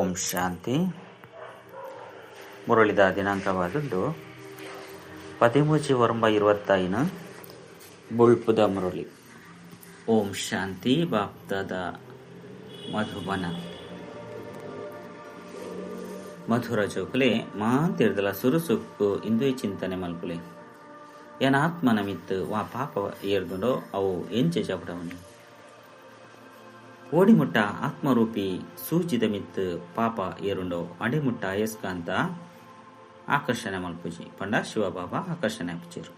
ಓಂ ಶಾಂತಿ. ಮುರಳಿದ ದಿನಾಂಕವಾದುಂಡು 13/9/25 ಬೊಳ್ಪುದ ಮುರಳಿ. ಓಂ ಶಾಂತಿ. ಬಾಪ್ತಾದ ಮಧುಬನ ಮಧುರ ಜೋಕುಲೆ ಮಾತಿರ್ದಲ ಸುರುಸುಕ್ಕು ಇಂದುವೆ ಚಿಂತನೆ ಮಲ್ಪುಲೆ. ಎನ ಆತ್ಮನ ಮಿತ್ತು ವಾ ಪಾಪ ಏರ್ದುಂಡೋ ಅವು ಎಂಚೆ ಜಪಡವನಿ ಓಡಿಮುಟ್ಟ ಆತ್ಮರೂಪಿ ಸೂಜಿದ ಮಿತ್ತು ಪಾಪ ಏರುಂಡೋ ಅಡಿಮುಟ್ಟ ಅಯಸ್ಕಾಂತ ಆಕರ್ಷಣೆ ಮಲ್ಪುಜಿ ಪಂಡ ಶಿವಬಾಬಾ ಆಕರ್ಷಣೆ ಅಪ್ಪುಚೇರು.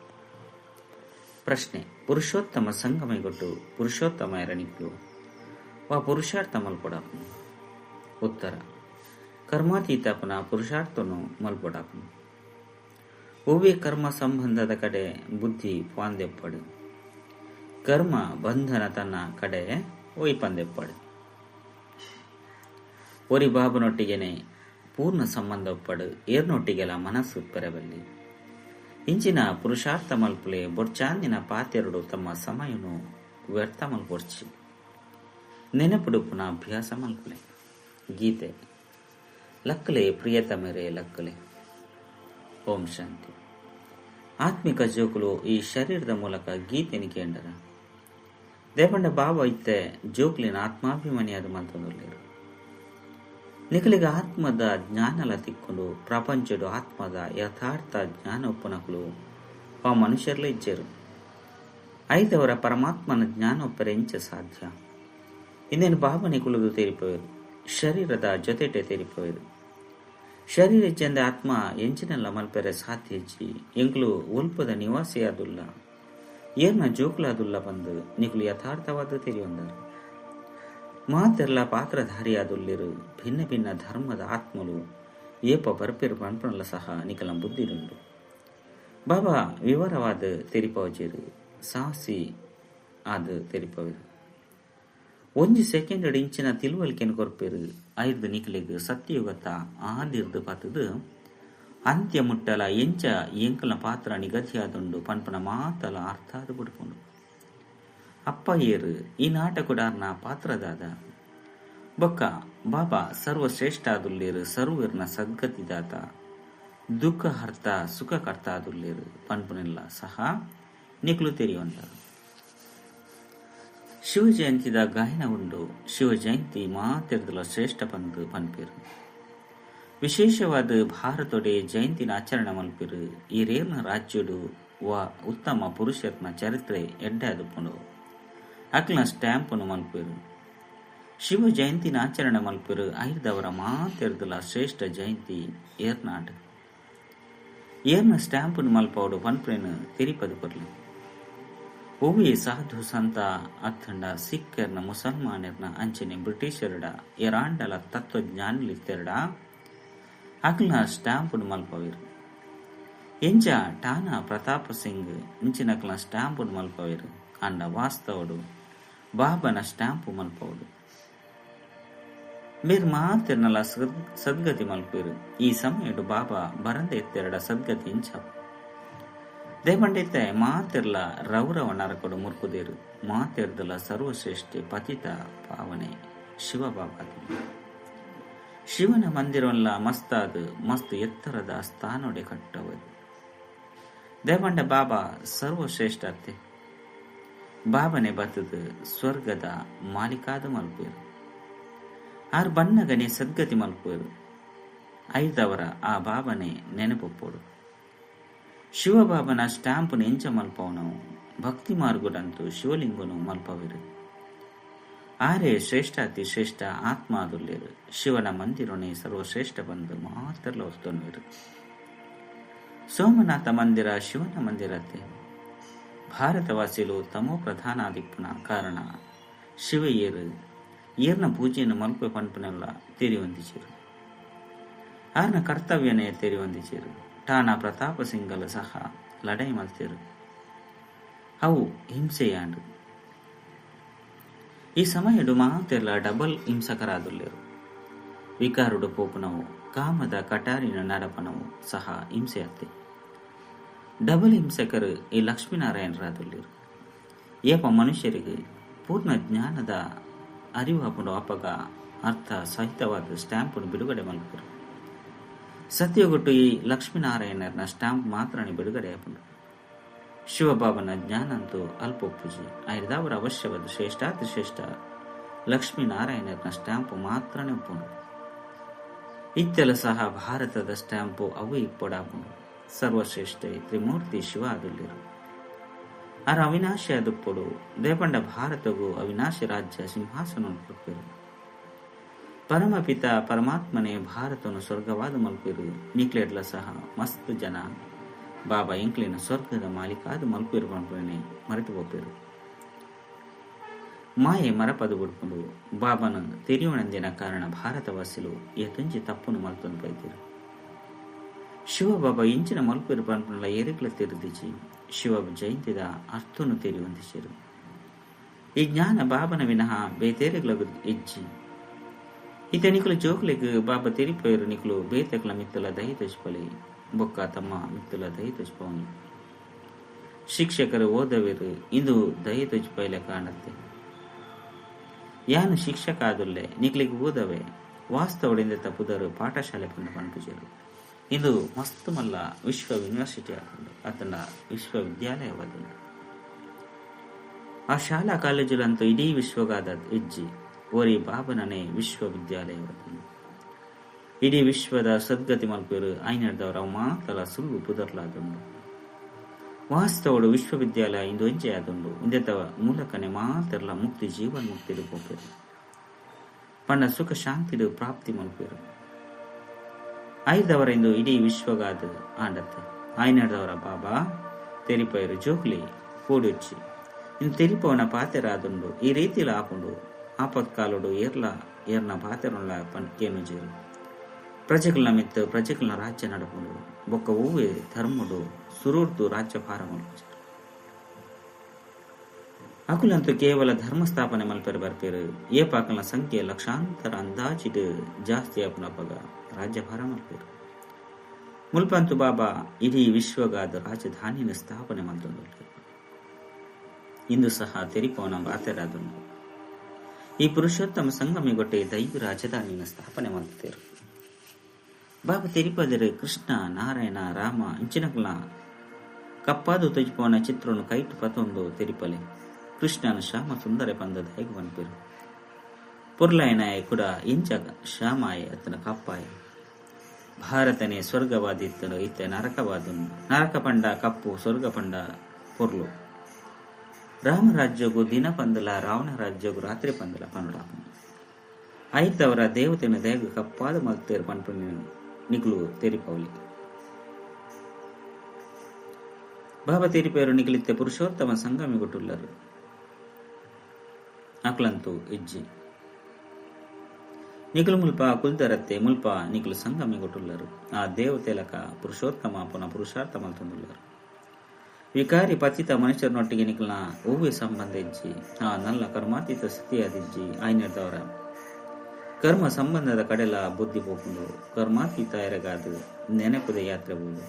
ಪ್ರಶ್ನೆ: ಪುರುಷೋತ್ತಮ ಸಂಗಮೈಗೊಟ್ಟು ಪುರುಷೋತ್ತಮ ಎರನಿಕ್ಲು ವಾ ಪುರುಷಾರ್ಥ ಮಲ್ಪೊಡಾಪುನು? ಉತ್ತರ: ಕರ್ಮಾತೀತಪನ ಪುರುಷಾರ್ಥನು ಮಲ್ಪೊಡಾಪುನು. ಒವ್ವೆ ಕರ್ಮ ಸಂಬಂಧದ ಕಡೆ ಬುದ್ಧಿ ಪಾಂದೆಪ್ಪಡು, ಕರ್ಮ ಬಂಧನ ತನ್ನ ಕಡೆ ಒಯ್ಪಂದೆಪ್ಪಡು. ಒರಿ ಬಾಬುನೊಟ್ಟಿಗೆನೆ ಪೂರ್ಣ ಸಂಬಂಧ ಒಪ್ಪಡು, ಏರ್ನೊಟ್ಟಿಗೆಲ ಮನಸ್ಸು ಪೆರಬಲ್ಲಿ. ಇಂಚಿನ ಪುರುಷಾರ್ಥ ಮಲ್ಪುಲೆ. ಬೊರ್ಚಾಂದಿನ ಪಾತೆರಡು ತಮ್ಮ ಸಮಯನು ವ್ಯರ್ಥ ಮಲ್ಪೊರ್ಚಿ. ನೆನಪುಡುಪುನ ಅಭ್ಯಾಸ ಮಲ್ಪುಲೆ. ಗೀತೆ: ಲಕ್ಕಲೆ ಪ್ರಿಯತಮರೆ ಲಕ್ಕಲೆ. ಓಂ ಶಾಂತಿ. ಆತ್ಮಿಕ ಜೋಕುಲು ಈ ಶರೀರದ ಮೂಲಕ ಗೀತೆನಿ ಕೇಂಡರ ದೇಪಂಡ ಬಾಬಾ ಇತ್ತೆ ಜೋಕ್ಲಿನ ಆತ್ಮಾಭಿಮಾನಿಯಾದ ಮಲ್ತೊಂದುಲ್ಲೆರ್. ನಿಕಲಿಗ ಆತ್ಮದ ಜ್ಞಾನಲ ತಿಕ್ಕೊಂಡು ಪ್ರಪಂಚಡು ಆತ್ಮದ ಯಥಾರ್ಥ ಜ್ಞಾನ ಒಪ್ಪುನಕುಲು ಆ ಮನುಷ್ಯರ್ಲ ಇಜ್ಜೆರು. ಐದವರ ಪರಮಾತ್ಮನ ಜ್ಞಾನ ಒಪ್ಪರೆ ಎಂಚ ಸಾಧ್ಯ? ಇಂದೇನು ಬಾಬಾ ನಿಕುಲುದು ತೇರಿಪೋಯರು, ಶರೀರದ ಜೊತೆಟೆ ತೇರಿಪೋಯರು. ಶರೀರ ಇಜ್ಜಂದೆ ಆತ್ಮ ಎಂಚಿನೆಲ್ಲ ಮಲ್ಪೆರೆ ಸಾಧ್ಯ ಇಜ್ಜಿ. ಎಂಕ್ಲು ಒಲ್ಪದ ನಿವಾಸಿಯಾದುಲ್ಲ, ಏರ್ನ ಜೋಕುಲಾದುಲ್ಲ ಬಂದು ನಿಕುಲು ಯಥಾರ್ಥವಾದ ತೆರಿಯೊಂದರು. ಮಾತೆರ್ಲ ಪಾತ್ರಧಾರಿಯಾದುಲ್ಲಿರು. ಭಿನ್ನ ಭಿನ್ನ ಧರ್ಮದ ಆತ್ಮಲು ಏಪ ಬರ್ಪೆರು ಪನ್ಪನಲ ಸಹ ನಿಕಲ ಬುದ್ಧಿರುಂಡು. ಬಾಬಾ ವಿವರವಾದ ತೆರಿಪವಜೇರು, ಸಾಹಸಿ ಆದ ತೆರಿಪವರು. ಒಂಜಿ ಸೆಕೆಂಡ್ ಇಂಚಿನ ತಿಳುವಳಿಕೆನು ಕೊರ್ಪೆರು. ಐರ್ದು ನಿಕಲೆಗ್ ಸತ್ಯಯುಗತ ಆದಿರ್ದು ಪತ್ತದು ಅಂತ್ಯ ಮುಟ್ಟಲ ಎಂಚ ಎಂಕಲ ಪಾತ್ರ ನಿಗದಿಯಾದುಂಡು ಪನ್ಪನ ಮಾತಲ ಅರ್ಥ ಅದು ಬಿಡ್ಪುಂಡು. ಅಪ್ಪ ಏರು ಈ ನಾಟಕುಡಾರ್ನ ಪಾತ್ರದಾದ ಬೊಕ್ಕ ಬಾಬಾ ಸರ್ವಶ್ರೇಷ್ಠ ಆದುಲ್ಲೇರು, ಸರ್ವರ್ನ ಸದ್ಗತಿದಾತ, ದುಃಖ ಹರ್ತ ಸುಖಕರ್ತ ಆದುಲ್ಲೇರು ಪನ್ಪುನೆಲ್ಲ ಸಹ ನಿಕ್ಲು ತೆರಿಯೊಂದರು. ಶಿವಜಯಂತಿದ ಗಾಯನ ಉಂಡು. ಶಿವಜಯಂತಿ ಮಾತೆರ್ದಲ ಶ್ರೇಷ್ಠ ಪಂದು ಪನ್ಪೇರು. ವಿಶೇಷವಾದ ಭಾರತೊಡೆ ಜಯಂತಿನ ಆಚರಣೆ ಮಲ್ಪೇರು. ಈ ರೇರ್ನ ರಾಜ್ಯಡು ವಾ ಉತ್ತಮ ಪುರುಷರ್ನ ಚರಿತ್ರೆ ಎಡ್ಡೆ ಅದುಪುಂಡು ಅಕ್ಲ ಸ್ಟ್ಯಾಂಪನ್ನು ಮಲ್ಪೇರು. ಶಿವ ಜಯಂತಿನ ಆಚರಣೆ ಮಲ್ಪೇರು. ಐರ್ದವರ ಮಾತೆರ್ದಲ ಶ್ರೇಷ್ಠ ಜಯಂತಿ ಏರ್ನಾಡ್ ಏರ್ನ ಸ್ಟ್ಯಾಂಪನ್ನು ಮಲ್ಪವಡು ಪನ್ಪೇನು ತಿರಿಪದು ಕೊರ್ಲಿ. ಒವ್ವೆ ಸಾಧು ಸಂತ ಅತ್ತಂಡ ಸಿಖ್ಖರ್ನ ಮುಸಲ್ಮಾನರ್ನ ಅಂಚನೆ ಬ್ರಿಟಿಷರಡ ಎರಾಂಡಲ ತತ್ವಜ್ಞಾನಿಲಿತ್ತೆರಡ ಅಕ್ಲ ಸ್ಟ್ಯಾಂಪುಡು ಮಲ್ಪವೇರು. ಎಂಚ ಟಾನಾ ಪ್ರತಾಪ ಸಿಂಗ್ ಇಂಚಿನಕ್ಲ ಸ್ಟ್ಯಾಂಪುಡು ಮಲ್ಪವೇರು. ಅಂಡ ವಾಸ್ತವಡು ಬಾಬನ ಸ್ಟ್ಯಾಂಪು ಮಲ್ಪವಡು. ಮೇರ್ ಮಾತೆರ್ನಲ ಸದ್ಗತಿ ಮಲ್ಪೇರು. ಈ ಸಮಯಡು ಬಾಬಾ ಬರಂದೆ ಎತ್ತೆರಡ ಸದ್ಗತಿ ಇಂಚ ದೇಪಂಡಿತೆ ಮಾತೆರ್ಲ ರೌರವ ನರಕಡು ಮುರ್ಕುದೇರು. ಮಾತೆರ್ದಲ ಸರ್ವಶ್ರೇಷ್ಠ ಪತಿತ ಪಾವನೆ ಶಿವಬಾಬಾ. ಶಿವನ ಮಂದಿರವಲ್ಲ ಮಸ್ತಾದ ಮಸ್ತ್ ಎತ್ತರದ ಸ್ಥಾನೊಡೆ ಕಟ್ಟವರು. ದೇಪಂಡ ಬಾಬಾ ಸರ್ವಶ್ರೇಷ್ಠ ಅತ್ತೆ. ಬಾಬನೆ ಬತ್ತದ ಸ್ವರ್ಗದ ಮಾಲಿಕಾದ ಮಲ್ಪೇರು. ಆರ್ ಬಣ್ಣಗನೆ ಸದ್ಗತಿ ಮಲ್ಪೇರು. ಐದವರ ಆ ಬಾಬನೆ ನೆನಪೊಪ್ಪೋಡು. ಶಿವಬಾಬನ ಸ್ಟ್ಯಾಂಪುನು ಎಂಚ ಮಲ್ಪವನು ಭಕ್ತಿ ಮಾರ್ಗುಡಂತೂ ಶಿವಲಿಂಗನು ಮಲ್ಪವಿರು. ಆರೆ ಶ್ರೇಷ್ಠ ಅತಿ ಶ್ರೇಷ್ಠ ಆತ್ಮ ಆದುಲ್ಲೇರು. ಶಿವನ ಮಂದಿರನೇ ಸರ್ವಶ್ರೇಷ್ಠ ಬಂದು ಮಾತ್ರಲ ಒತ್ತೊನ್ವಿರು. ಸೋಮನಾಥ ಮಂದಿರ ಶಿವನ ಮಂದಿರತೆ. ಭಾರತವಾಸಿಲು ತಮೋ ಪ್ರಧಾನಾದಿಪ್ಪುನ ಕಾರಣ ಶಿವಯ್ಯರು ಏರ್ನ ಪೂಜೆಯನ್ನು ಮಲ್ಪೆ ಪನ್ಪನೆಲ್ಲ ತೆರಿವಂದಿಚೇರು. ಆರ್ನ ಕರ್ತವ್ಯನೇ ತೆರಿವಂದಿಚೇರು. ಟಾನಾ ಪ್ರತಾಪ ಸಿಂಗಲ ಸಹ ಲಡೈ ಮಲ್ತೇರು. ಅವು ಹಿಂಸೆಯಾಂಡು. ಈ ಸಮಯಡು ಮಾತೆಲ್ಲ ಡಬಲ್ ಹಿಂಸಕರಾದುಲ್ಲೇರು. ವಿಕಾರುಡು ಪೋಪುನವು ಕಾಮದ ಕಟಾರಿನ ನಡಪನವು ಸಹ ಹಿಂಸೆಯತ್ತೆ. ಡಬಲ್ ಹಿಂಸಕರು ಈ ಲಕ್ಷ್ಮೀನಾರಾಯಣರಾದುಲ್ಲೇರು. ಏಪ ಮನುಷ್ಯರಿಗೆ ಪೂರ್ಣ ಜ್ಞಾನದ ಅರಿವು ಅಪಗ ಅರ್ಥ ಸಹಿತವಾದ ಸ್ಟ್ಯಾಂಪನ್ನು ಬಿಡುಗಡೆ ಮಲ್ಪುರು. ಸತ್ಯಗುಟ್ಟು ಈ ಲಕ್ಷ್ಮೀನಾರಾಯಣನ ಸ್ಟ್ಯಾಂಪ್ ಮಾತ್ರನೇ ಬಿಡುಗಡೆ ಆಪುಂಡು. ಶಿವಬಾಬನ ಜ್ಞಾನಂತೂ ಅಲ್ಪ ಒಪ್ಪುಜಿ. ಐದಾವರ ಅವಶ್ಯವಾದ ಶ್ರೇಷ್ಠಾತಿಶ್ರೇಷ್ಠ ಲಕ್ಷ್ಮೀನಾರಾಯಣನ ಸ್ಟ್ಯಾಂಪ್ ಮಾತ್ರನೇ ಒಪ್ಪುಂಡು. ಇತ್ತೆಲ ಸಹ ಭಾರತದ ಸ್ಟ್ಯಾಂಪು ಅವು ಇಪ್ಪೊಡಾಪುಂಡು. ಸರ್ವಶ್ರೇಷ್ಠ ತ್ರಿಮೂರ್ತಿ ಶಿವ ಅದುಲ್ಲಿರು ಆರ ಅವಿನಾಶಿ ಅದುಪ್ಪೊಡು. ದೇಪಂಡ ಭಾರತಗೂ ಅವಿನಾಶಿ ರಾಜ್ಯ ಸಿಂಹಾಸನ ಕೊಡ್ಪಿರು. ಪರಮಪಿತ ಪರಮಾತ್ಮನೇ ಭಾರತನು ಸ್ವರ್ಗವಾದ ಮಲ್ಪಿರು. ನಿಕ್ಲೆಡ್ಲ ಸಹ ಮಸ್ತ್ ಜನ ಬಾಬಾ ಎಂಕ್ಲಿನ ಸ್ವರ್ಗದ ಮಾಲೀಕಾದ ಮಲ್ಪಿರು ಪಂಪನೆ ಮರೆತು ಹೋಗ್ಪಿರು. ಮಾಯೆ ಮರಪದು ಬಿಡ್ಕೊಂಡು ಬಾಬನ ತೆರೆಯುವನಂದಿನ ಕಾರಣ ಭಾರತವಾಸಿಲು ಏತೊಂಜಿ ತಪ್ಪುನು ಮಲ್ತೊಂದು ಬೈದಿರು. ಶಿವಬಾಬಾ ಇಂಚಿನ ಮಲ್ಪಿರು ಪಂಪನಲ ಏರಿಕ್ಲ ತೆರೆದಿಜಿ. ಶಿವ ಜಯಂತಿದ ಅರ್ಥನು ತೆರೆಯುವಂತಿಸಿರು. ಈ ಜ್ಞಾನ ಬಾಬನ ವಿನಃ ಬೇತೇರಿಗ್ಲ ಇಜ್ಜಿ. ಈತ ನಿಕುಲು ಜೋಕ್ಲಿಗ್ ಬಾಬಾ ತೆರಿಪೋಯರು. ನಿಕುಲು ಬೇತಕ್ಲ ಮಿತ್ತಲ ದಹಿ ತೋಜ್ಪಲಿ ಬೊಕ್ಕ ತಮ್ಮ ಮಿತ್ತಲ ದಹಿ ತೋಜ್ಪವನಿ. ಶಿಕ್ಷಕರು ಓದವಿರು ಇಂದು ದಹಿ ತೋಜ್ಪೈಲೆ ಕಾಣತ್ತೆ. ಯಾನು ಶಿಕ್ಷಕ ಆದುಲ್ಲೆ ನಿಕ್ಲಿಗ್ ಓದವೆ ವಾಸ್ತವದಿಂದ ತಪ್ಪುದರು ಪಾಠಶಾಲೆ ಪಂಡ ಪನ್ಪುಜರು. ಇದು ಮಸ್ತ್ ಮಲ್ಲ ವಿಶ್ವ ಯೂನಿವರ್ಸಿಟಿ ಆಪುಂಡು ಅತನ ವಿಶ್ವವಿದ್ಯಾಲಯವಾದುಂಡು. ಆ ಶಾಲಾ ಕಾಲೇಜುಲಂತೂ ಇಡೀ ವಿಶ್ವಗಾದ ಇಜ್ಜಿ. ಓರಿ ಬಾಬನನೇ ವಿಶ್ವವಿದ್ಯಾಲಯವಾದುಂಡು. ಇಡೀ ವಿಶ್ವದ ಸದ್ಗತಿ ಮಲ್ಪೇರು ಐನರ್ದವರ ಅವು ಮಾತಲ ಸುಳ್ಳು ಪುದರ್ಲಾದುಂಡು. ವಾಸ್ತವಡು ವಿಶ್ವವಿದ್ಯಾಲಯ ಇಂದು ಒಂಜೆ ಆದುಂಡು. ಇಂದೆತ ಮೂಲಕನೇ ಮಾತ್ರಲ ಮುಕ್ತಿ ಜೀವನ್ ಮುಕ್ತಿಡು ಪೋಪೇರು ಪಂಡ ಸುಖ ಶಾಂತಿಡು ಪ್ರಾಪ್ತಿ ಮಲ್ಪೇರು. ಐದವರ ಇಂದು ಇಡೀ ವಿಶ್ವಗಾದ ಆಂಡತ್ತೆ. ಐನರ್ದವರ ಬಾಬಾ ತೆರಿಪೈರು ಜೋಕ್ಲಿ ಕೂಡೊಚ್ಚಿ ಇನ್ನು ತೆರಿಪವನ ಪಾತೆರಾದುಂಡು. ಈ ರೀತಿಲ ಆಪುಂಡು. ಆಪತ್ಕಾಲುಡು ಏರ್ಲ ಏರ್ನ ಪಾತೆರುಳ್ಳ ಕೇನುಜೇರು. ಪ್ರಜೆಗಳ ಮಿತ್ತು ಪ್ರಜೆಗಳ ರಾಜ್ಯ ನಡಪುಂಡು. ಬೊಕ್ಕ ಹೂವೆ ಧರ್ಮುಡು ಸುರೂರ್ದು ರಾಜ್ಯಭಾರ ಮಲ್ಪುಜರು. ಅಕುಲಂತೂ ಕೇವಲ ಧರ್ಮ ಸ್ಥಾಪನೆ ಮಲ್ಪೆರು ಬರ್ಪೇರು. ಏಪಾಕಲ್ನ ಸಂಖ್ಯೆ ಲಕ್ಷಾಂತರ ಅಂದಾಜಿಡು ಜಾಸ್ತಿ ಆಪುನಪಗ ರಾಜ್ಯಭಾರ ಮಲ್ಪೇರು. ಮುಲ್ಪಂತು ಬಾಬಾ ಇಡೀ ವಿಶ್ವಗಾದ ರಾಜಧಾನಿನ ಸ್ಥಾಪನೆ ಮಲ್ತೊಂದು. ಇಂದು ಸಹ ತೆರಿಪವನ ಬಾತೆರಾದುಂಡು. ಈ ಪುರುಷೋತ್ತಮ ಸಂಗಮಿಗೊಟ್ಟೆ ದೈವ ರಾಜಧಾನಿನ ಸ್ಥಾಪನೆ ಮಲ್ತೇರು. ಬಾಬಾ ತೆರಿಪದರೆ ಕೃಷ್ಣ ನಾರಾಯಣ ರಾಮ ಇಂಚಿನಕುಲ ಕಪ್ಪಾದು ತೊಜಿಪವನ ಚಿತ್ರನು ಕೈಟು ಪತೊಂದು ತೆರಿಪಲೆ. ಕೃಷ್ಣನ ಶ್ಯಾಮ ಸುಂದರ ಪಂದದ ಹೇಗೆ ಪನ್ಪೇರು. ಪೊರ್ಲಾಯನಾಯ ಕೂಡ ಇಂಚ ಶ್ಯಾಮಾಯ ಅತನ ಕಪ್ಪಾಯ. ಭಾರತನೇ ಸ್ವರ್ಗವಾದಿತ್ತನು ಇತ್ತ ನರಕವಾದನು. ನರಕ ಪಂಡ ಕಪ್ಪು, ಸ್ವರ್ಗ ಪಂಡ ಪೊರ್ಲು. ರಾಮರಾಜ್ಯಗೂ ದಿನ ಪಂದಲ, ರಾವಣ ರಾಜ್ಯಗೂ ರಾತ್ರಿ ಪಂದಲ ಪನ್ನುಡಾಪುಂಡು. ಐತವರ ದೇವತೆನ ದೇಗ ಕಪ್ಪಾದ ಮಲ್ತೇರು ಪನ್ಪುನಿ ನಿಕುಲು ತೆರಿಪೌಲಿ. ಬಾಬಾ ತೆರಿಪೇರು ನಿಕಲಿತ್ತೆ ಪುರುಷೋತ್ತಮ ಸಂಗಮಿ ಕೊಟ್ಟುಲ್ಲರು. ಅಕ್ಲಂತು ಇಜ್ಜಿ ನಿಕುಲು ಮುಲ್ಪ ಕುಲ್ದರತ್ತೆ ಮುಲ್ಪ ನಿಕುಲು ಸಂಗಮಿ ಕೊಟ್ಟುಲ್ಲರು. ಆ ದೇವತೆಲಕ ಪುರುಷೋತ್ತಮ ಪುನಃ ಪುರುಷಾರ್ಥ ಮಲ್ತೊಂದುಲ್ಲರು. ವಿಕಾರಿ ಪತಿತ ಮನುಷ್ಯರನೊಟ್ಟಿಗೆ ನಿಕುಲ್ನ ಹೂವೆ ಸಂಬಂಧ ಇಜ್ಜಿ. ಆ ನಲ್ಲ ಕರ್ಮಾತೀತ ಸ್ಥಿತಿಯಾದಿಜ್ಜಿ. ಆಯ್ನದವರ ಕರ್ಮ ಸಂಬಂಧದ ಕಡೆಲ ಬುದ್ಧಿ ಪೋಪುಂಡು. ಕರ್ಮಾತೀತ ಎರಗಾದು ನೆನಪುದ ಯಾತ್ರೆ ಬೋದು.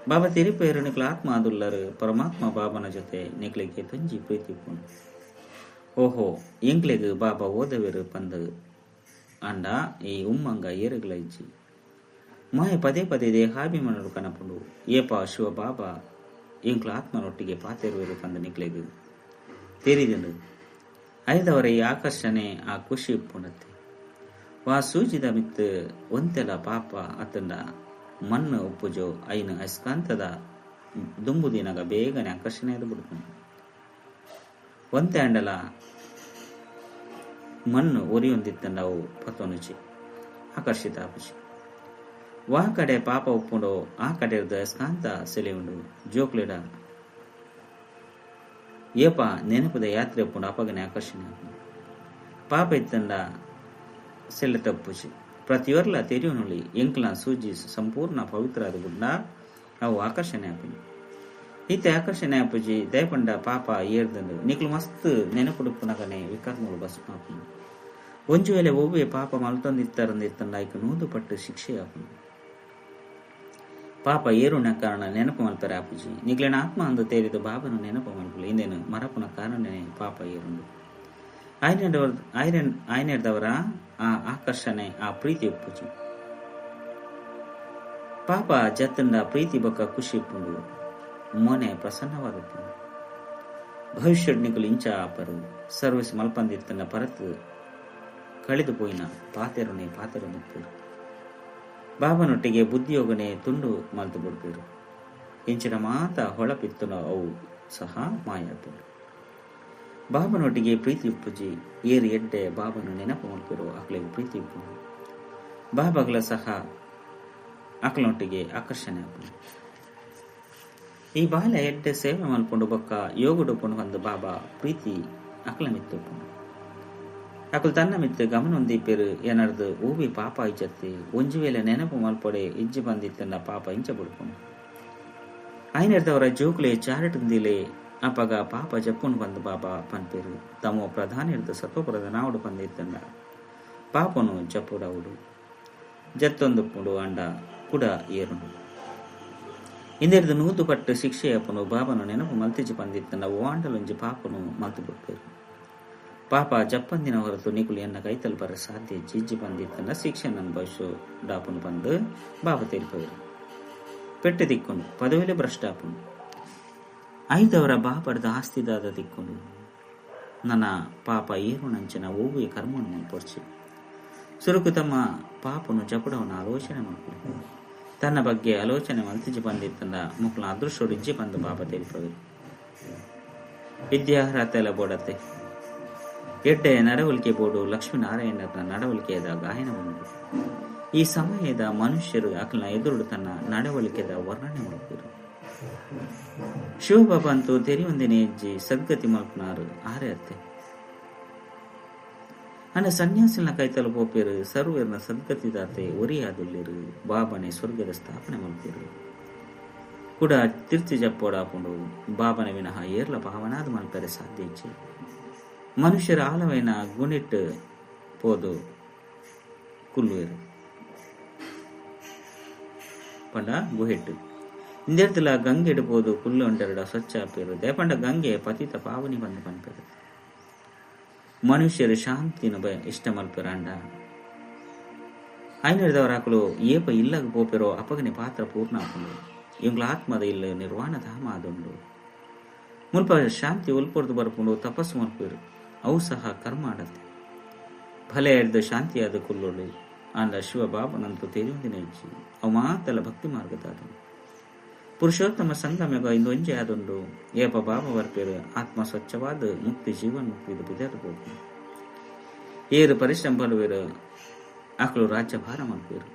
ಬಾಬಾ ತೆರಿಪೇರು ನಿಕ್ಲ ಆತ್ಮ ಆದುಲ್ಲರು. ಪರಮಾತ್ಮ ಬಾಬನ ಜೊತೆ ನಿಕ್ಲಿಗೆ ತೊಂಜಿ ಪ್ರೀತಿ ಉಪ್ಪುಂಡು. ಓಹೋ ಎಂಕ್ಲೆಗ್ ಬಾಬಾ ಓದವೇರು ಪಂದು ಅಂಡ ಈ ಉಮ್ಮಂಗ ಏರುಗಳ ಇಜ್ಜಿ. ಮಾಯ ಪದೇ ಪದೇ ದೇಹಾಭಿಮಾನರು ಕನಪುಂಡು. ಏಪ ಶಿವ ಬಾಬಾ ಎಂಕ್ಲ ಆತ್ಮನೊಟ್ಟಿಗೆ ಪಾತೆರುವರು ಪಂದ ನಿಕ್ಲೆಗ್ ತೆರಿದಿಂಡು. ಐದವರ ಈ ಆಕರ್ಷಣೆ ಆ ಖುಷಿ ಉಪ್ಪುಂಡತ್ತೆ. ವಾ ಸೂಜಿದ ಮಿತ್ತು ಒಂತೆಲ ಪಾಪ ಅತಂಡ ಮಣ್ಣು ಉಪ್ಪುಜೋ ಐನು ಅಯಸ್ಕಾಂತದ ದುಂಬುದಿನಾಗ ಬೇಗನೆ ಆಕರ್ಷಣೆ ಅದು ಬಿಡ್ಕೊಂಡು. ಒಂತೆ ಅಂಡಲ ಮಣ್ಣು ಒರಿಯೊಂದಿತ್ತಂಡ ಅವು ಪತೊನುಚಿ ಆಕರ್ಷಿತ ಆಪುಜಿ. ವಾ ಕಡೆ ಪಾಪ ಉಪ್ಪುಂಡೋ ಆ ಕಡೆ ಅಯಸ್ಕಾಂತ ಸೆಲೆ ಉಂಡು. ಜೋಕ್ಲೆಡ ಏಪ ನೆನಪುದ ಯಾತ್ರೆ ಉಪ್ಪುಂಡು ಅಪಗನೆ ಆಕರ್ಷಣೆ ಆಪುಂಡು. ಪಾಪ ಇತ್ತಂಡ ಸೆಲೆ ತಪ್ಪುಜಿ. ಪ್ರತಿಯೊರ್ಲ ತೆರಿಯುನುಳಿ ಎಂಕ್ಲ ಸೂಜಿ ಸಂಪೂರ್ಣ ಪವಿತ್ರ ಅದು ಗುಡ್ಡ ಅವು ಆಕರ್ಷಣೆ ಆಪುಂಡು. ಈತ ಆಕರ್ಷಣೆ ಆಪುಜಿ ದಯಪಂಡ ಪಾಪ ಏರ್ದಂಡು ನಿಕ್ಲು ಮಸ್ತ್ ನೆನಪುಡುಪ್ಪುನಗನೆ ವಿಕರ್ಮಗಳು ಬಸ್ ಆಪುಂಡು. ಒಂಜು ವೇಳೆ ಒವ್ವೆ ಪಾಪ ಮಲ್ತೊಂದಿತ್ತರಂದಿತ್ತಂಡ ಐಕ್ 100 ಪಟ್ಟು ಶಿಕ್ಷೆ ಆಪುಂಡು. ಪಾಪ ಏರುನ ಕಾರಣ ನೆನಪು ಮಲ್ಪರೆ ಆಪುಜಿ. ನಿಕ್ಲೆನ ಆತ್ಮ ಅಂದು ತೇರಿದ ಬಾಬನು ನೆನಪು ಮಲ್ಪುಲೆ. ಇಂದೇನು ಮರಪುನ ಕಾರಣನೇ ಪಾಪ ಏರುಂಡು. ಆಯ್ನೆಡ್ದವರ ಆ ಆಕರ್ಷಣೆ ಆ ಪ್ರೀತಿ ಉಪ್ಪುಜಿ. ಪಾಪ ಜತ್ತಂಡ ಪ್ರೀತಿ ಬೊಕ್ಕ ಖುಷಿ ಉಪ್ಪುಂಡು, ಮೊನೆ ಪ್ರಸನ್ನವಾದುಪ್ಪುಂಡು. ಭವಿಷ್ಯಡ್ ನಿಕುಲು ಇಂಚ ಆಪರು ಸರ್ವಿಸ್ ಮಲ್ಪಂದಿತ್ತನ ಪರತ್ ಕಳೆದು ಪೋಯಿನ ಪಾತೆರುನೆ ಪಾತೆರೊಂದುಪ್ಪೇರು. ಬಾಬನೊಟ್ಟಿಗೆ ಬುದ್ಧಿಯೋಗನೆ ತುಂಡು ಮಲ್ತು ಬಿಡ್ಪೇರು. ಇಂಚಿನ ಮಾತ ಹೊಳಪಿತ್ತುನ ಅವು ಸಹ ಮಾಯಾಪುಂಡು. ಬಾಬನೊಟ್ಟಿಗೆ ಪ್ರೀತಿ ಉಪ್ಪುಜಿ. ಏರು ಎಡ್ಡೆ ಬಾಬನು ನೆನಪು ಮಲ್ಪೇರು ಅಕ್ಲೆಗ್ ಪ್ರೀತಿ ಉಪ್ಪುಂಡು. ಬಾಬಗಳ ಸಹ ಅಕ್ಲನೊಟ್ಟಿಗೆ ಆಕರ್ಷಣೆ ಆಪುಂಡು. ಈ ಬಾಲ ಎಡ್ಡೆ ಸೇವೆ ಮಲ್ಪುಂಡು ಬೊಕ್ಕ ಯೋಗಡುಪ್ಪುಂಡು ಬಂದು ಬಾಬಾ ಪ್ರೀತಿ ಅಕ್ಲ ಮಿತ್ತು ಉಪ್ಪುಂಡು. ಅಕುಲು ತನ್ನ ಮಿತ್ತು ಗಮನ ಹೊಂದಿಪ್ಪೇರು. ಏನರ್ದು ಊವಿ ಪಾಪ ಇಜ್ಜತ್ತಿ ಒಂಜಿ ವೇಳೆ ನೆನಪು ಮಲ್ಪೊಡೆ ಇಜ್ಜಿ ಬಂದಿತ್ತನ್ನ ಪಾಪ ಇಂಚ ಬುಡ್ಪುಂಡು. ಐನೆರ್ದವರ ಜೋಕುಲೆ ಚಾರಟುಂದಿಲೆ ಅಪಗ ಪಾಪ ಜಪ್ಪುಂಡು ಬಂದು ಬಾಬಾ ಪನ್ಪೇರು. ತಮ್ಮ ಪ್ರಧಾನ ಹಿಡ್ದು ಸತ್ವ ಪ್ರಧಾನಾವುಡು ಬಂದಿತ್ತಂಡ ಪಾಪನು ಜಪ್ಪುಡಾವುಡು ಜತ್ತೊಂದುಪ್ಪುಂಡು ಅಂಡ ಕೂಡ ಏರುಂಡು. ಇಂದೆರ್ದು ನೂದು ಪಟ್ಟು ಶಿಕ್ಷೆಯಪ್ಪನು ಬಾಬನು ನೆನಪು ಮಲ್ತಿಜಿ ಬಂದಿತ್ತಂಡ ಓಂಡಲೊಂಜಿ ಪಾಪನು ಮಲ್ತು ಬಿಡ್ಪೇರು. ಪಾಪ ಜಪ್ಪಂದಿನ ಹೊರತು ನಿಕುಲು ಎನ್ನ ಕೈತಲ್ ಬರ ಸಾಧ್ಯ ಜಿಜ್ಜಿ ಬಂದಿತ್ತಂಡ ಶಿಕ್ಷೆ ಅನುಭವಿಸು ಡಾಪುನು ಬಂದು ಬಾಬಾ ತೇಲ್ಪೇರು. ಪೆಟ್ಟೆ ದಿಕ್ಕೊಂಡು ಪದವಿಲೆ ಭ್ರಷ್ಟಾಪುನು. ಐದವರ ಬಾಪಡ್ದ ಆಸ್ತಿದಾದ ದಿಕ್ಕೊಂಡು ನನ್ನ ಪಾಪ ಏರುನಂಚಿನ ಓವಿ ಕರ್ಮವನ್ನು ಮಲ್ಪೊರ್ಚಿ. ಸುರುಕು ತಮ್ಮ ಪಾಪನು ಜಪಡವನ ಆಲೋಚನೆ ಮಲ್ಪು. ತನ್ನ ಬಗ್ಗೆ ಆಲೋಚನೆ ಮಲ್ತಿಜಿ ಬಂದಿತ್ತಂದ ಮುಕ್ಲ ಅದೃಷ್ಟೋಡು ಇಜ್ಜಿ ಬಂದು ಬಾಬಾ ತೇಲ್ಪೇರು. ವಿದ್ಯಾರ್ಹತೆಲ್ಲ ಬೋಡತ್ತೆ ಎಡ್ಡೆ ನಡವಳಿಕೆ ಬೋಡು ಲಕ್ಷ್ಮೀನಾರಾಯಣನ ನಡವಳಿಕೆಯದ ಗಾಯನ ಉಂಟು. ಈ ಸಮಯದ ಮನುಷ್ಯರು ಅಕಲ್ನ ಎದುರು ತನ್ನ ನಡವಳಿಕೆದ ವರ್ಣನೆ ಮಲ್ಪುರು. ಶಿವಬಾಬಾ ಅಂತೂ ತೆರಿಯೊಂದಿನ ಹೆಜ್ಜೆ ಸದ್ಗತಿ ಮಲ್ಪನಾರು ಆರೆ ಅತ್ತೆ. ಅನ್ನ ಸನ್ಯಾಸಿನ ಕೈತಲು ಪೋಪೇರು ಸರ್ವೇರ್ನ ಸದ್ಗತಿದಾತೆ ಒರಿಯಾದುಲ್ಲಿರು ಬಾಬನೆ ಸ್ವರ್ಗದ ಸ್ಥಾಪನೆ ಮಲ್ಪೇರು. ಕೂಡ ತಿರ್ಚಿ ಜಪ್ಪೋಡಾಪುಂಡು ಬಾಬನ ವಿನಃ ಏರ್ಲ ಭಾವನಾದ ಮಲ್ಪೆರೆ ಸಾಧ್ಯ ಇಚ್ಚೆ. ಮನುಷ್ಯರ ಆಲವೈನ ಗುಣಿಟ್ಟು ಪೋದು ಕುಲ್ಲುವೆರು ಪಂಡ ಗುಹೆಟ್ಟು ಇಂದೆರ್ದಲ ಗಂಗೆ ಪೋದು ಕುಲ್ಲು ಉಂಟೆರಡ ಸ್ವಚ್ಛ ಆಪೇರು. ದೇಪಂಡ ಗಂಗೆ ಪತಿತ ಪಾವನಿ ಬಂದು ಪನ್ಪೇರು. ಮನುಷ್ಯರು ಶಾಂತಿನ ಬ ಇಷ್ಟ ಮಲ್ಪೆರಾಂಡ ಐನರ್ದವರ ಆಕಲು ಏಪ ಇಲ್ಲಗ ಪೋಪೆರೋ ಅಪಗನೆ ಪಾತ್ರ ಪೂರ್ಣ ಆಪುಂಡು. ಇವಂಗ್ಲ ಆತ್ಮದ ಇಲ್ಲ ನಿರ್ವಾಣ ಧಾಮ ಆದುಂಡು. ಮುಲ್ಪ ಶಾಂತಿ ಉಲ್ಪೊರ್ದು ಬರ್ಪುಂಡು ತಪಸ್ಸು ಮಲ್ಪೇರು. ಅವು ಸಹ ಕರ್ಮ ಆಡತ್ತೆ. ಭಲೆ ಎಡ್ದು ಶಾಂತಿಯಾದ ಕುಲ್ಲೋಳು ಅಂದ ಶಿವ ಬಾಬನಂತೂ ತೇರಿಯೊಂದಿನ ಇಜ್ಜಿ. ಅವು ಮಾತಲ್ಲ ಭಕ್ತಿ ಮಾರ್ಗದಾದ ಪುರುಷೋತ್ತಮ ಸಂಗಮೆಗ ಇಂದೊಂಜೆ ಆದುಂಡು. ಏಪ ಬಾಬ ಬರ್ಪೇರು ಆತ್ಮ ಸ್ವಚ್ಛವಾದ ಮುಕ್ತಿ ಜೀವನ್ ಮುಕ್ತಿ ಬಿದರ್ ಹೋಗು. ಏರು ಪರಿಶ್ರಮ ಬಲುವೇರು ಆಕಳು ರಾಜ್ಯ ಭಾರ ಮಲ್ಪೇರು.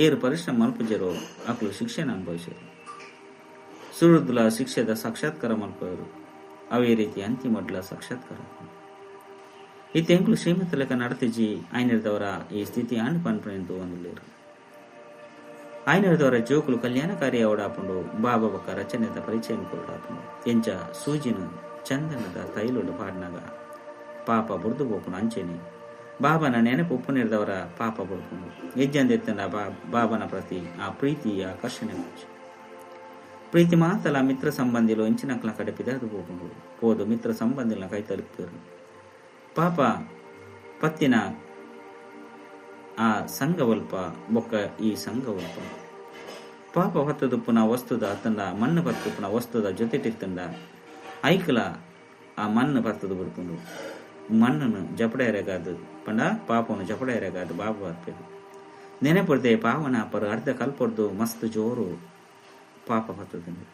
ಏರು ಪರಿಶ್ರಮ ಮಲ್ಪುಜರೋ ಆಕಳು ಶಿಕ್ಷಣ ಅನುಭವಿಸರು. ಸುರುದುಲ ಶಿಕ್ಷೆದ ಸಾಕ್ಷಾತ್ಕಾರ ಮಲ್ಪೇರು. ಅವೇ ರೀತಿ ಅಂತಿಮಡ್ಲ ಸಾಕ್ಷಾತ್ಕಾರ. ಈ ತೆಂಕುಲು ಶ್ರೀಮಂತ ಲೆಕ್ಕ ನಡತಿಜಿ ಐನಿರ್ದವರ ಈ ಸ್ಥಿತಿ ಆಂಡ್ ಪನ್ಪನೆಂದು ಒಂದುಲೇರು. ಐನಿರ್ದವರ ಜೋಕುಲು ಕಲ್ಯಾಣಕಾರಿ ಅವಡಾಪುಂಡು ಬಾಬಾ ಬೊಕ್ಕ ರಚನೆದ ಪರಿಚಯ ಕೊಡಾಪುಂಡು. ಎಂಚ ಸೂಜಿನ ಚಂದನದ ತೈಲುಡು ಪಾಡ್ನಾಗ ಪಾಪ ಬುರ್ದು ಬೋಪುಂಡು ಅಂಚೆನೆ ಬಾಬನ ನೆನಪು ಉಪ್ಪುನಿರ್ದವರ ಪಾಪ ಬುಡ್ಪುಂಡು. ಹೆಜ್ಜಂದೆತ್ತನ ಬಾಬನ ಪ್ರತಿ ಆ ಪ್ರೀತಿ ಆಕರ್ಷಣೆ ಪ್ರೀತಿ ಮಾತಲ ಮಿತ್ರ ಸಂಬಂಧಿಲು ಇಂಚಿನಕ್ಲ ಕಡೆ ಪಿದರ್ದು ಹೋಗುಂಡು ಪೋದು ಮಿತ್ರ ಸಂಬಂಧಿಲ ಕೈ ತಲುಪೇರು. ಪಾಪ ಪತ್ತಿನ ಆ ಸಂಘವಲ್ಪ ಬೊಕ್ಕ ಈ ಸಂಘವಲ್ಪ ಪಾಪ ಹೊತ್ತದುಪ್ಪುನ ವಸ್ತುದ ತಂದ ಮಣ್ಣು ಪತ್ತುಪ್ಪುನ ವಸ್ತುದ ಜೊತೆಟಿತ್ತಂದ ಐಕಲ ಆ ಮಣ್ಣು ಪತ್ತದು ಬಿಡ್ಕೊಂಡು ಮಣ್ಣನ್ನು ಜಪಡೆಯರೆಗಾದು ಪಂಡ ಪಾಪವನ್ನು ಜಪಡೆಯರೆಗಾದು ಬಾಬು ಬರ್ಪೇರು. ನೆನೆಪೊಡ್ದೆ ಪಾವನ ಪರು ಅರ್ಧ ಕಲ್ಪೊಡ್ದು ಮಸ್ತ್ ಜೋರು ಪಾಪ ಪತ್ತುದುಂಡು.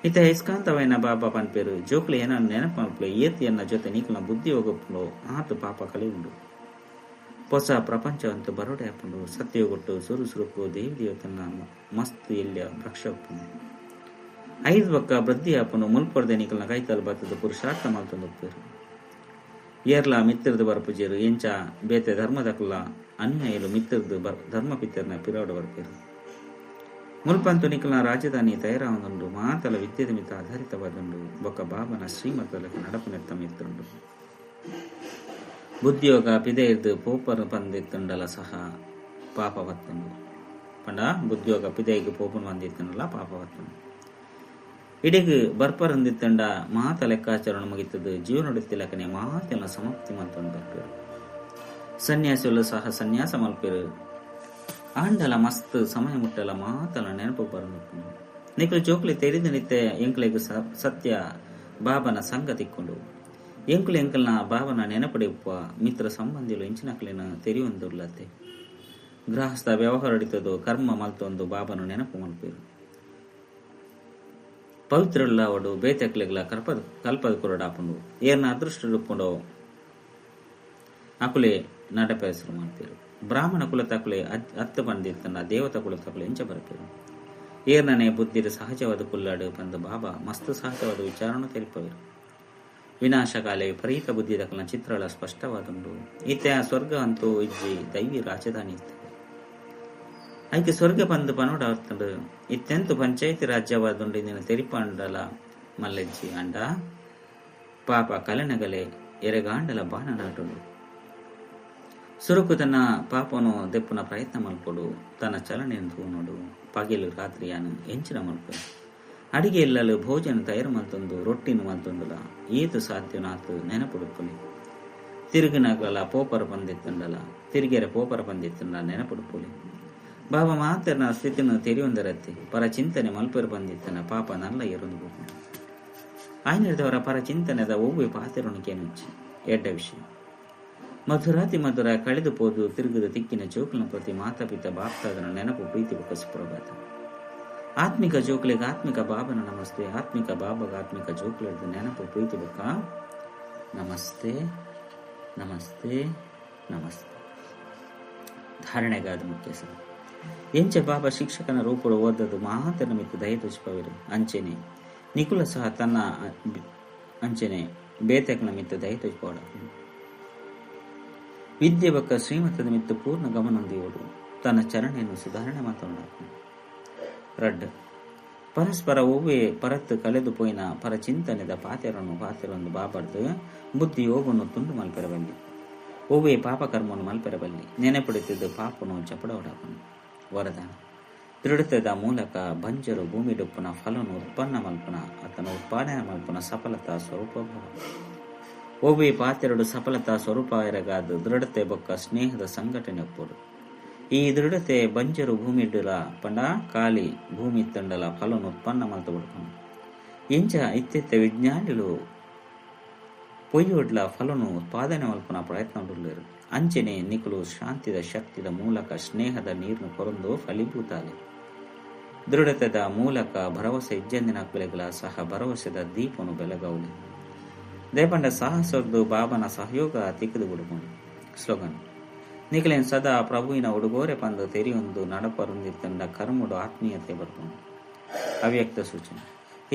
ಇತ್ತ ಇಸ್ಕಾಂತವೈನ ಬಾಬಾ ಪನ್ಪೇರು ಜೋಕ್ಲು ಏನ ನೆನಪು ಮಲ್ಪುಲೆ ಏತಿಯನ್ನ ಜೊತೆ ನೀಕುಲ ಬುದ್ಧಿ ಹೋಗಪ್ಪುಂಡು ಆತು ಪಾಪ ಕಲಿಯುಂಡು. ಹೊಸ ಪ್ರಪಂಚವಂತೂ ಬರೋಡೆ ಆಪುಂಡು. ಸತ್ಯಗೊಟ್ಟು ಸುರು ಸುರುಕು ದೇವಿ ದೇವತನ ಮಸ್ತ್ ಎಲ್ಯ ಭ್ರಕ್ಷ ಉಪ್ಪುಂಡು. ಐದು ಬಕ್ಕ ವೃದ್ಧಿ ಆಪುಂಡು. ಮುಲ್ಪೊಡ್ದೆ ನೀಕಲ್ನ ಕೈತಲ್ ಬತ್ತದ ಪುರುಷಾರ್ಥ ಮಲ್ತೊಂದು ಉಪ್ಪೇರು. ಏರ್ಲ ಮಿತ್ರದು ಬರ್ಪುಜೇರು ಎಂಚ ಬೇತೆ ಧರ್ಮದಕುಲ ಅನ್ಯಾಯಲು ಮಿತ್ರದು ಧರ್ಮ ಪಿತ್ತರ್ನ ಪಿರಾಡು ಬರ್ಪೇರು. ಮುಲ್ಪಂತು ನಿಕಲ್ನ ರಾಜಧಾನಿ ತಯಾರಾವೊಂದುಂಡು. ಮಾತಲ ವಿದ್ಯೆದ ಮಿತ್ತ ಆಧಾರಿತವಾದುಂಡು. ಬೊಕ್ಕ ಬಾಬನ ಶ್ರೀಮತಲಕ ನಡಪುನೆತ್ತ ಮಿತ್ತುಂಡು. ಬುದ್ಧಿಯೋಗ ಪಿದೆಯಿರ್ದು ಪೋಪರ್ ಪಂದಿತ್ತುಂಡಲ ಸಹ ಪಾಪ ಬತ್ತುಂಡು. ಪಂಡ ಬುದ್ಧಿಯೋಗ ಪಿದೆಗೆ ಪೋಪನ್ ಬಂದಿತ್ತುಂಡಲ ಪಾಪ ಬತ್ತುಂಡು. ಇಡೆಗ್ ಬರ್ಪರಂದಿತ್ತಂಡ ಮಾತ ಲೆಕ್ಕಾಚಾರಣ ಮುಗಿತದು ಜೀವನೊಡುತ್ತಿಲಕನೆ ಮಾತೆಲ್ಲ ಸಮಾಪ್ತಿ ಮಲ್ತೊಂದು ಬರ್ಪೇರು. ಸನ್ಯಾಸಿಗಳು ಸಹ ಸನ್ಯಾಸ ಮಲ್ಪೇರು. ಆಂಡಲ ಮಸ್ತ್ ಸಮಯ ಮುಟ್ಟಲ ಮಾತಲ ನೆನಪು ಬರಂದು. ನಿಕ್ಲು ಜೋಕ್ಲಿ ತೆರಿದ ನಿತ್ಯ ಎಂಕ್ಲೆಗ್ ಸತ್ಯ ಬಾಬನ ಸಂಘ ತಿಕ್ಕೊಂಡು ಎಂಕುಲು ಎಂಕಲ್ನ ಬಾಬನ ನೆನಪಡೆಯುಪ್ಪ ಮಿತ್ರ ಸಂಬಂಧಿಲು ಇಂಚಿನಕ್ಲಿನ ತೆರಿಯೊಂದುರ್ಲತ್ತೆ. ಗೃಹಸ್ಥ ವ್ಯವಹಾರ ಕರ್ಮ ಮಲ್ತೊಂದು ಬಾಬನು ನೆನಪು ಮಲ್ಪೇರು. ಪವಿತ್ರಲ್ಲಾವಡು ಬೇತೆಕ್ಲೆಗ್ಲ ಕಲ್ಪದ ಕೊರಡಾಪುಂಡು ಏರ್ನ ಅದೃಷ್ಟ ರೂಪುಂಡೋ ಅಕುಲೆ ನಡಪ ಹೆಸರು ಮಾಡ್ತೀರು. ಬ್ರಾಹ್ಮಣ ಕುಲತಕುಲೆ ಅತ್ತ ಬಂದಿತ್ತನ್ನ ದೇವತಾ ಕುಲತಕುಲೆ ಎಂಚ ಬರಪೇರು. ಏರ್ನನೆ ಬುದ್ಧಿರ ಸಹಜವಾದ ಕುಲ್ಲಾಡು ಬಂದು ಬಾಬಾ ಮಸ್ತ್ ಸಹಜವಾದ ವಿಚಾರಣೆ ತಿಳಿಪವರು. ವಿನಾಶಕಾಲೆ ವಿಪರೀತ ಬುದ್ಧಿ ದಕ್ಕಲ ಚಿತ್ರಗಳ ಸ್ಪಷ್ಟವಾದುಂಡು. ಈತ ಸ್ವರ್ಗ ಅಂತೂ ಇಜ್ಜಿ ದೈವಿ ರಾಜಧಾನಿ ಇತ್ತು. ಐಕೆ ಸ್ವರ್ಗ ಬಂದು ಪನೋಡ ಅರ್ಥಂಡು ಇತ್ತೆಂತು ಪಂಚಾಯಿತಿ ರಾಜ್ಯವಾದುಂಡು ಇಂದಿನ ತೆರಿಪಾಂಡಲ ಮಲ್ಲೆಜ್ಜಿ ಅಂಡ ಪಾಪ ಕಲೆನಗಲೆ ಎರೆಗಾಂಡಲ ಬಾಣನಾಟುಂಡು. ಸುರುಕು ತನ್ನ ಪಾಪನು ದೆಪ್ಪುನ ಪ್ರಯತ್ನ ಮಲ್ಪೊಡು, ತನ್ನ ಚಲನೆಯನ್ನು ತೂನೋಡು. ಪಗೆಲು ರಾತ್ರಿಯಾನು ಎಂಚಿನ ಮಲ್ಪು ಅಡಿಗೆ ಇಲ್ಲಲು ಭೋಜನ ತಯಾರು ಮಲ್ತೊಂದು ರೊಟ್ಟಿನ ಮಲ್ತೊಂದುಲ ಏತು ಸಾಧ್ಯನಾತು ನೆನಪುಡುಪ್ಪುಲಿ. ತಿರುಗಿನಗಲ ಪೋಪರ ಬಂದಿತ್ತಂಡಲ ತಿರುಗೆರೆ ಪೋಪರ ಬಂದಿತ್ತಂಡ ನೆನಪುಡುಪ್ಪುಲಿ. ಬಾಬಾ ಮಾತನ ಸ್ಥಿತಿನ ತೆರಿಯೊಂದರತ್ತಿ ಪರ ಚಿಂತನೆ ಮಲ್ಪೆರು ಬಂದಿತ್ತನ ಪಾಪ ನಲ್ಲ ಎರೊಂದು ಬೋಪು. ಆಯ್ನಿರ್ದವರ ಪರ ಚಿಂತನೆದ ಒವ್ವೆ ಪಾತೆರೊಣಿಕೇನುಚ್ಚಿ ಎಡ್ಡ ವಿಷಯ. ಮಧುರಾತಿ ಮಧುರ ಕಳೆದು ಪೋದು ತಿರುಗದ ತಿಕ್ಕಿನ ಜೋಕುಲಿನ ಪ್ರತಿ ಮಾತಾಪಿತ ಬಾಪ್ತಾದನ ನೆನಪು ಪ್ರೀತಿ ಬೊಕ್ಕ ಸುಪ್ರಭಾತ. ಆತ್ಮಿಕ ಜೋಕುಲಿಗೆ ಆತ್ಮಿಕ ಬಾಬನ ನಮಸ್ತೆ. ಆತ್ಮಿಕ ಬಾಬಗ ಆತ್ಮಿಕ ಜೋಕುಲಿದ ನೆನಪು ಪ್ರೀತಿ ಬೊಕ್ಕ ನಮಸ್ತೆ ನಮಸ್ತೆ ನಮಸ್ತೆ. ಧಾರಣೆಗಾದ ಮುಖ್ಯ ಸರ್ ಎಂಚ ಬಾಬಾ ಶಿಕ್ಷಕನ ರೂಪುಡು ಓದದು ಮಾತನ ಮಿತ್ತು ದಯ ತೋಚಿಪವಿರು ಅಂಚೆನೆ ನಿಕುಲ ಸಹ ತನ್ನ ಅಂಚೆನೆ ಬೇತಕನ ಮಿತ್ತು ದಯ ತೋಚಿಪೋಡ. ವಿದ್ಯೆ ಬಕ್ಕ ಶ್ರೀಮತದ ಮಿತ್ತು ಪೂರ್ಣ ಗಮನೊಂದಿಯೋಡು ತನ್ನ ಚರಣೆಯನ್ನು ಸುಧಾರಣೆ ಮಾತೊಂಡ. ರಡ್ಡ್ ಪರಸ್ಪರ ಒವ್ವೆ ಪರತ್ತು ಕಲೆದು ಪೋಯಿನ ಪರ ಚಿಂತನೆದ ಪಾತೆರನ್ನು ಪಾತೆರೊಂದು ಬಾಬರ್ದು ಬುದ್ಧಿ ಯೋಗನ್ನು ತುಂಡು ಮಲ್ಪೆರಬಲ್ಲಿ. ಒವ್ವೆ ಪಾಪಕರ್ಮವನ್ನು ಮಲ್ಪೆರಬಲ್ಲಿ. ನೆನಪಿಡುತ್ತಿದ್ದು ಪಾಪನು ಚಪಡವಡಾಪನು. ವರದಾನ ದೃಢತೆದ ಮೂಲಕ ಬಂಜರು ಭೂಮಿ ಡೊಪ್ಪುನ ಫಲನು ಉತ್ಪನ್ನ ಮಲ್ಪನ ಆತನ ಉತ್ಪಾದನೆ ಮಲ್ಪನ ಸಫಲತಾ ಸ್ವರೂಪ ಭಾವ. ಒವ್ವೆ ಪಾತೆರಡು ಸಫಲತಾ ಸ್ವರೂಪ ಎರಗಾದ ದೃಢತೆ ಬೊಕ್ಕ ಸ್ನೇಹದ ಸಂಘಟನೆ ಒಪ್ಪೋಡು. ಈ ದೃಢತೆ ಬಂಜರು ಭೂಮಿ ಇಡ್ಡುಲ ಪಂಡ ಖಾಲಿ ಭೂಮಿ ತಂಡಲ ಫಲನು ಉತ್ಪನ್ನ ಮಲ್ತ ಬಿಡ್ಕೊಂಡು ಇಂಚ ಇತ್ತೆತ್ತ ವಿಜ್ಞಾನಿಲು ಪೊಯ್ಯೊಡ್ಲ ಫಲನು ಉತ್ಪಾದನೆ ಮಲ್ಪನ ಪ್ರಯತ್ನ ಉಳ್ಳೇರು. ಅಂಚನೆ ನಿಕುಲು ಶಾಂತಿದ ಶಕ್ತಿದ ಮೂಲಕ ಸ್ನೇಹದ ನೀರನ್ನು ಕೊರಂದು ಫಲೀಭೂತಾಲೆ. ದೃಢತೆದ ಮೂಲಕ ಭರವಸೆ ಇಜ್ಜಂದಿನ ಬೆಲೆಗಳ ಸಹ ಭರವಸೆದ ದೀಪನು ಬೆಳಗೌಲಿ. ದೇಪಂಡ ಸಾಹಸದ್ದು ಬಾಬನ ಸಹಯೋಗ ತಿಕ್ಕದು ಬಿಡುಕೊಂಡು. ಸ್ಲೋಗನ್ ನಿಕಲೇನ್ ಸದಾ ಪ್ರಭುವಿನ ಉಡುಗೋರೆ ಪಂದು ತೆರಿಯೊಂದು ನಡಪರುಂದಿತ್ತಂಡ ಕರ್ಮುಡು ಆತ್ಮೀಯತೆ ಬರ್ಕೊಂಡು. ಅವ್ಯಕ್ತ ಸೂಚನೆ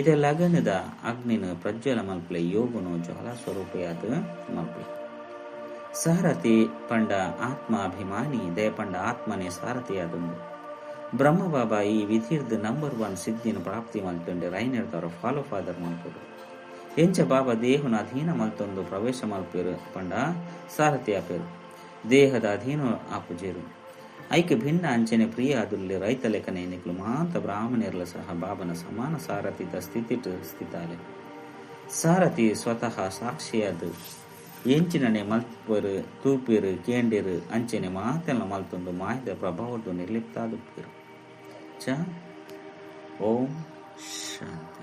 ಇದೇ ಲಗನದ ಅಗ್ನಿನ ಪ್ರಜ್ವಲ ಮಲ್ಪಲೆ ಯೋಗನು ಜ್ವಾಲಾ ಸ್ವರೂಪಯಾದ ಮಲ್ಪಲೆ. ಸಾರಥಿ ಪಂಡ ಆತ್ಮಾಭಿಮಾನಿ ದಯಪಂಡ ಆತ್ಮನೇ ಸಾರಥಿಯಾದುಂಡು. ಬ್ರಹ್ಮ ಬಾಬಾ ಈ ವಿಧಿರ್ದ ನಂಬರ್ 1 ಸಿದ್ಧಿನ ಪ್ರಾಪ್ತಿ ಮಲ್ತೊಂಡೆ ರೈನಿರ್ದವರ ಫಾಲೋ ಫಾದರ್ ಮಲ್ಪೊಡು. ಎಂಚ ಬಾಬಾ ದೇಹನ ಅಧೀನ ಮಲ್ತೊಂದು ಪ್ರವೇಶ ಮಲ್ಪೇರು ಪಂಡ ಸಾರಥಿ ಆಪೇರು ದೇಹದ ಅಧೀನ ಆಪುಜೇರು. ಐಕೆ ಭಿನ್ನ ಅಂಚನೆ ಪ್ರಿಯ ಅದುಲ್ಲೆ ರೈತ ಲೇಖನ ಎನ್ನಿಕಲು ಮಾತ ಬ್ರಾಹ್ಮಣರ್ಲ ಸಹ ಬಾಬನ ಸಮಾನ ಸಾರಥಿದ ಸ್ಥಿತಿಟ್ ಸ್ಥಿತಾಲೆ. ಸಾರಥಿ ಸ್ವತಃ ಸಾಕ್ಷಿಯಾದ ಎಂಚಿನನೆ ಮಲ್ಪರು ತೂಪಿರು ಕೇಂಡಿರು ಅಂಚನೆ ಮಾತೆಲ್ಲ ಮಲ್ತೊಂದು ಮಾಹಿದ ಪ್ರಭಾವದ್ದು ನಿರ್ಲಿಪ್ತಾದುಪ್ಪೇರು. ಚ ಓಂ ಶಾಂತಿ.